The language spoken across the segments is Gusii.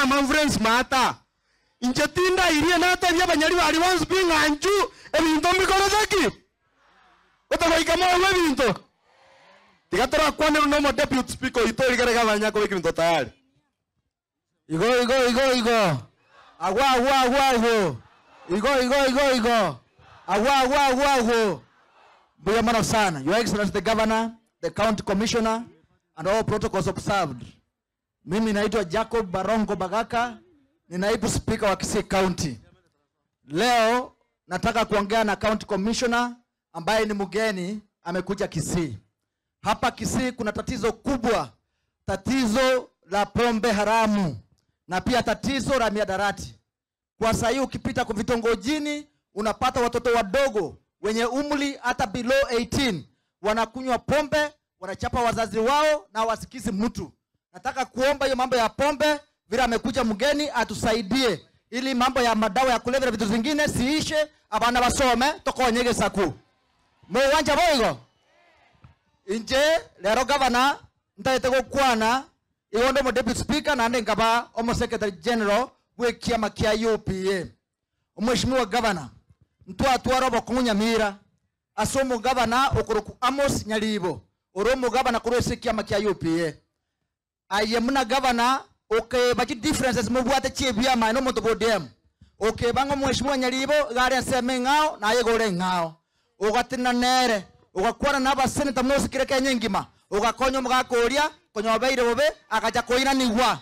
Manfrens maata. Inche tindairie natebie abanyari baria bonsi pi ng'a inchu ebinto mbikorete ki? Otagoika moigwe ebinto. Tiga torakwanerwe na omodeputy speaker oito origere gavana nyakobeka ebinto tayari. Igo igo igo igo agwo agwo agwo agwo igo igo igo igo agwo agwo agwo agwo. Mbuya mono sana. Your Excellency the Governor, the County Commissioner and all protocols observed. Mimi naitwa Jacob Barongo Bagaka, ni naibu spika wa Kisii County. Leo nataka kuongea na County Commissioner ambaye ni mgeni amekuja Kisii. Hapa Kisii kuna tatizo kubwa, tatizo la pombe haramu na pia tatizo la miadarati. Kwa saa hii ukipita kwa vitongojini unapata watoto wadogo wenye umri hata below 18 wanakunywa pombe, wanachapa wazazi wao na wasikizi mtu. Nataka kuomba hiyo mambo ya pombe, vile amekuja mgeni atusaidie ili mambo ya madawa ya kulevya na vitu zingine siishe, abana basome tokonyege saku muwanja boigo inche lero gavana ntaete gokwana igo nde omo deputy speaker naende nkaba omo secretary general bwa ekiama kia UPA. Omweshimiwa gavana ntwatwara obokong'u Nyamira ase omogavana okoroku Amos Nyaribo ore omogavana korwa ase ekiama kia UPA. Aye muna gavana okeba chi differences mobwate chi ebiama na omonto bwa ODM okeba ng'a omweshimiwa Nyaribo iga are ensemo eng'ao naye iga ore eng'ao ogatenena nere ogakwana na abaseneta mosikire Kenya engima ogakonya omogaka oria konya obeire bobe agacha koinanigwa.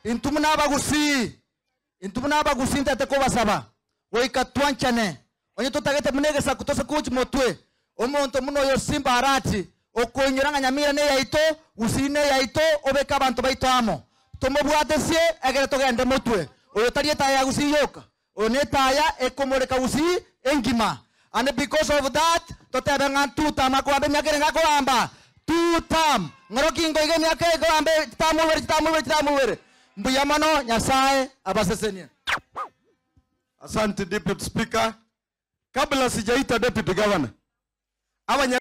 Intwe buna abagusii, intwe buna abagusii ntete kobasaba goika twanchane onye totagete buna egesaku tose gochi motwe omonto buna oyo Simba Arati okoinyora ng'a Nyamira neyaito Gusii neyaito obeke abanto baito amo tomobwatesie egere togende motwe oyo tari etaya ya Gusii yoka oyo netaya ekomoreka Gusii engima and because of that totebe ng'a two term akogamba emiaka ere ngakogamba two term ng'oroki ngoiga emiaka ekogamba chitamu ibere chitamu ibere chitamu ibere mbuya mono Nyasaye abasesenie. Asante Deputy Speaker. Kabla sijaita Deputy Governor, abanya